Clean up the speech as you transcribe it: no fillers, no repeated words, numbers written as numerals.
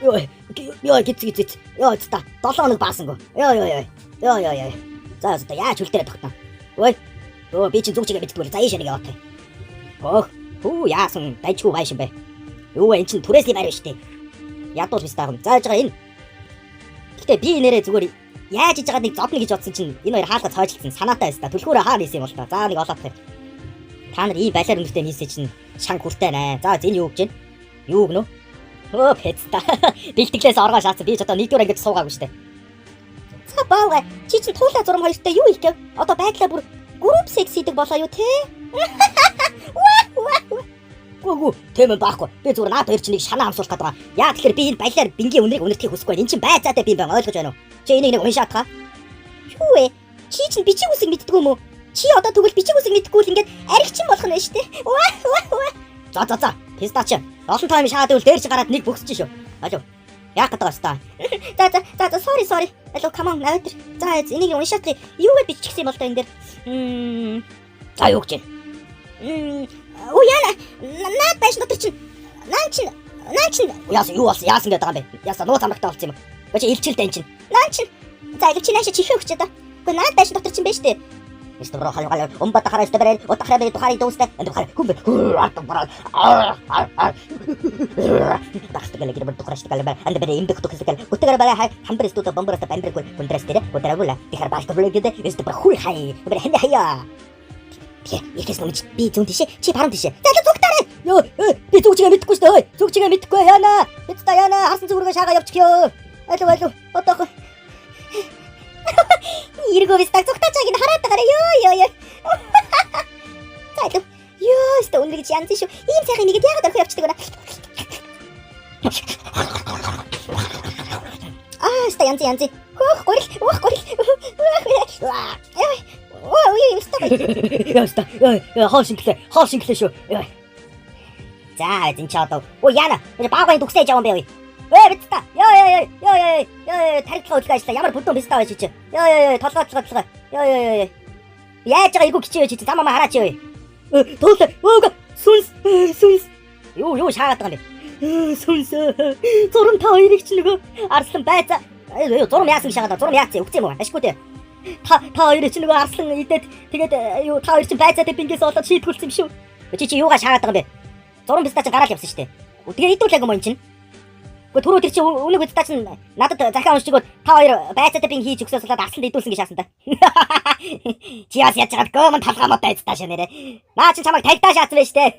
Йоо ёо гиц гиц гиц. Йоо та 7 хоног баасангүй. Йоо ёо ёо. Йоо ёо ёо. За за яаж хөл дээрээ тогтно. Ой. Өө би чинь зүг чигээ мэддэггүй. За ийшээ нэг яваад. Хөөх. Хүү яасан дайчгүй байшин бэ. Юу вэ эн чинь түрээсний байр биш үү? Ядуул биш таахан. За яж байгаа энэ. Гэтэ би нэрээ зүгээр яаж иж байгаа нэг зодно гэж бодсон чинь энэ хоёр хаалга цоожлсон санаатай байсан та. Түлхүүрээ хаана хийсэн юм бол та. За нэг олоод тав. Та нар ийм балиар өнөртэй хийсэн чинь шанг хүртэй нэ. За энэ юу гэж вэ? Юу гэнэ? Өө пэцта. Бэлтгэлээс оргоо шаацсан. Би ч одоо нэгдүгээр ангид суугаагүй штэ. За баавга чи чинь туулаа зурам хоёртой юу хийх гэв? Одоо байдлаа бүр group sex хийдэг болоо юу те? Гүү гүү тийм юм байхгүй. Би зүгээр наад хоёр чинь нэг шанаа амсуулах гэдэг байгаа. Яа тэгэхээр би энэ балиар бингийн үнэрийг үнэртэхийг хүсэхгүй байна. Эн чинь байцаатай би юм байна ойлгож байна уу? Чи энийг нэг уншаад та. Юу вэ? Чи чинь бичиг үсэг мэддэггүй юм уу? Чи одоо тэгвэл бичиг үсэг мэддэггүй л ингээд аригчин болох нь шүү дээ. Ваа ваа ваа. За за за. Пистач. Олон тайм шахаад ивэл дээр чи гараад нэг бөхсөж шүү. Алуу. Яах гэдэг вэ та? За за за за sorry sorry. Алуу come on навтер. За энийг уншаад юу гэж бичихсэн юм бол та энэ дээр. За юу гэж вэ? Оо яна наад байшин дотор чинь наа чинь яасан юу болсон яасан гэдэг байгаа юм бэ? Яасан нууц амрагтай болсон юм. Ба чи илчилдэ эн чинь. Наа чинь за илч чи наашаа чихээ өгч одоо. Гэхдээ наад байшин дотор чинь байж тээ. Мистер Бро хал хал умба тахара стебрел отахара бе тухари дуустай энд хар хүмбэ арт бара тахстгал гэр бэр тухарстгал ба анд бэр имдэх тухсгал гутгар бара хай хамбэр стута бомбарста бамбэр гундрастэр гудрагула тихар баштбл гэдэг эст бэр хул хай бэр хэнэ хаяа. Тэгэхээр ихээс нүмж би зүүн тишээ чи баруун тишээ. За зүгтаарай. Йоо би зүг чигээ мэдэхгүй шүү дээ. Зүг чигээ мэдэхгүй яана. Хэцта яана харсан зүгрээ шаага явчих ёо. Алуу алуу одоох. Иргөө бистаг зүгтаачааг нь хараад байгаарай. Ёо ёо ёо. За алуу. Ёо өстө үнэр гэж янз шүү. Ийм сайхан нэгэд яагаад орхио явчихдаг вэ? Аа өстө янз янз. Хөөх гурил, өөх гурил. Ой ой өстө. Яста. Хоол шингэлээ. Хоол шингэлээ шүү. За эзэн чи одоо. Ой яана. Баагаын дүгсээ жаван бэ. Эй битта. Йоо ёо ёо ёо ёо ёо тарилга хөдөлгөө ажиллаа. Ямар бүдүүн биста байж чи. Ёо ёо ёо толгой толгой толгой. Ёо ёо ёо. Яаж байгаа эйгүү кичээ чи зам амаа хараач ёо. Туулаа. Өөг сүнс сүнс. Юу юу шаагаад байгаа юм бэ? Сүнс. Зурам та хоёрыг чи нөгөө арслан байцаа. Зурам яасан гэж шаагаад зурам яатсан үгцэн юм уу? Ашгүй дээ. Та та хоёр чи нөгөө арслан идээд тэгээд юу та хоёр чи байцаатай бингээс болоод шийтгүүлсэн юм шүү. Чи чи юугаа шаагаад байгаа юм бэ? Зурам биста чи гараал явсан шүү дээ. Тэгээ идүүлээгүй юм чинь. Гэхдээ түрүү тэр чи үнэг үдтаа чинь надад захиа уншиж өгөөд та хоёр байцаатай бин хийж өгсөөс болоод арсланд идүүлсэн гэж шаасан та. Чи яас яаж байгаа гомон талгаа мод айцтаа шээ нэрэ. Наа чи чамайг тагтаа шаацсан байж тээ.